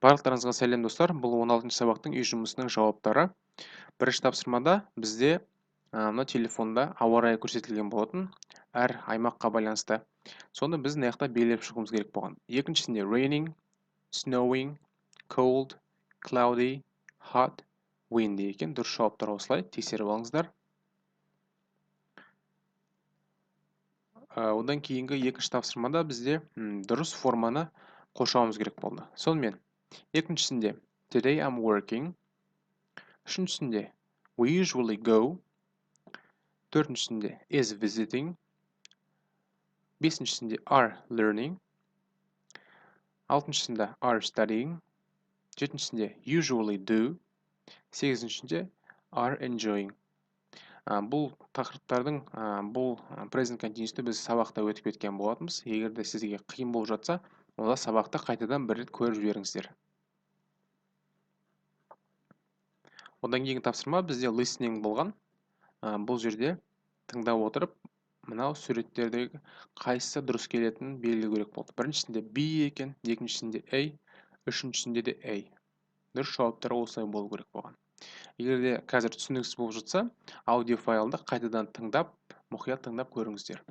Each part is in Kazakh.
Барлықтарыңызға сәлем, достар! Бұл 16 сабақтың үй жұмысының жауаптары. Бірінші тапсырмада бізде мына телефонда ауа райы көрсетілген болатын әр аймаққа байланысты. Соны біз мына жақта белгілеп шығуымыз керек болған. Екіншісінде raining, snowing, cold, cloudy, hot, windy екен. Дұрыс жауаптар осылай, тексеріп алыңыздар. Одан кейінгі екінші тапсырмада бізде дұрыс форманы қоршауымыз керек болды. Сонымен, екіншісінде today I'm working, үшіншісінде we usually go, төртіншісінде is visiting, бесіншісінде are learning, алтыншысында are studying, жетіншісінде usually do, сегізіншісінде are enjoying. Бұл тақырыптардың, бұл present continuous'ты біз сабақта өтіп кеткен болатынбыз. Егер де сізге қиын болып жатса, онда сабақты қайтадан бір рет көріп жіберіңіздер. Одан кейінгі тапсырма бізде listening болған. Бұл жерде тыңдап отырып, мынау суреттердегі қайсысы дұрыс келетінін белгілеу керек болды. Біріншісінде B екен, екіншісінде A, үшіншісінде де A. Дұрыс жауаптар осылай болу керек болған. Егер де қазір түсініксіз болып жатса, аудио файлды қайтадан тыңдап, мұқият тыңдап көріңіздер.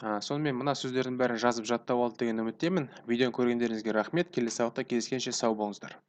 Сонымен, мына сөздердің бәрін жазып, жаттап алды деген үміттемін. Видеоны көргендеріңізге рахмет. Келесі сабақта кездескенше сау болыңыздар.